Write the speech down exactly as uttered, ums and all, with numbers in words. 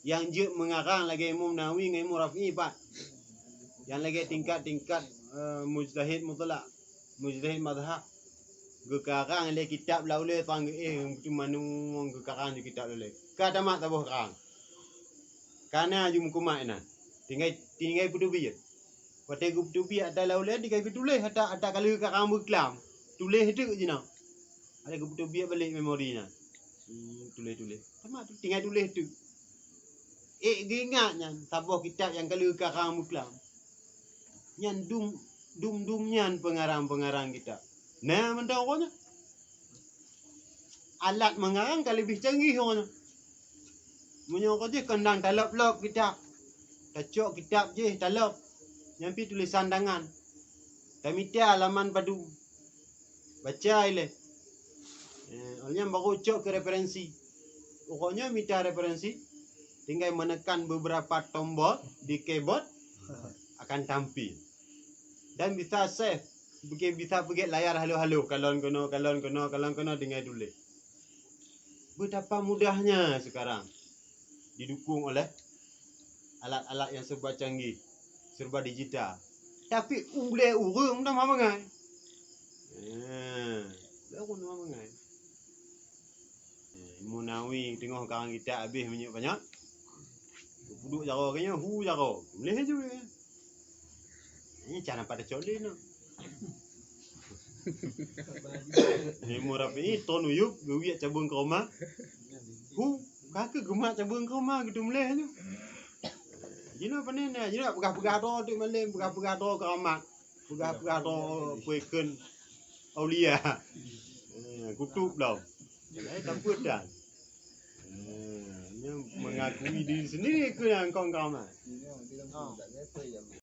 Nyang jeuet meungarang lagèe Imam Nawawi ngon Imam Rafi'i pat. Nyang lagèe tingkat-tingkat, eh, mujtahid mutlak, mujtahid mazhab. Geukarang lé kitab lam ulèe, sang geuéh, cuma nueng geukarang ju kitab lam ulèe. Ka tamat saboh karang. Ka na ju meukumat inan. Tinggai, tinggai peuteubiet. Watèe geupeuteubiet ata lam ulèe, tinggai geutuléh ata, ata ka lheueh karang beuklam. Tuléh teuk jinoe. Ada geupeuteubiet balek memori nyan. Hmm, tuléh-tuléh. Tamat tu, tinggai tuléh teuk. Ék geuingat nyan, saboh kitab nyang ka lheueh karang beuklam. Nyan dum, dum-dum nyan peungarang-peungarang kitab. Na mantong uroe nyoe. Alat meungarang ka leubeh canggih uroe nyoe. Meunyoe uroe jih kandang talop-lop kitab. Tacok kitab jih talop. Nyan pih tulésan tangan. Tamita laman padum. Baca ilèe. Eh, nyan baru cok keu referensi. Uroe nyoe mita referensi, tinggai menekan beberapa tombol di keyboard, akan tampil. Dan bisa save, bisa, bisa peugèt layar halo-halo, kalon keunoe, kalon keunoe, kalon keunoe, tinggai tuléh. Betapa mudahnya sekarang, didukung oleh alat-alat yang serba canggih, serba digital. Tapi ulèe ureueng teuma bangai. Ha, ulèe ureueng teuma bangai. Eh, Imam Nawawi teungoh karang kitab habéh minyeuk panyöt. Geupeuduk jaroe keu nyan, hu jaroe. Mulèh ju. Nyan cara pada cok lé nyoe. Imam Rafi'i ton uyueb geuwiek cabeueng keureumah. Hu, ka keuh geumat cabeueng keureumah geuteumulèh nyoe. Jinoe pane na, jinoe peugah-peugah droe teuk malèe, peugah-peugah droe keuramat. Peugah-peugah droe peue kheun aulia. Eh, kutub lom. Ai takot dah. Eh, nyan mengakui diri sendiri keu nyang kong keuramat.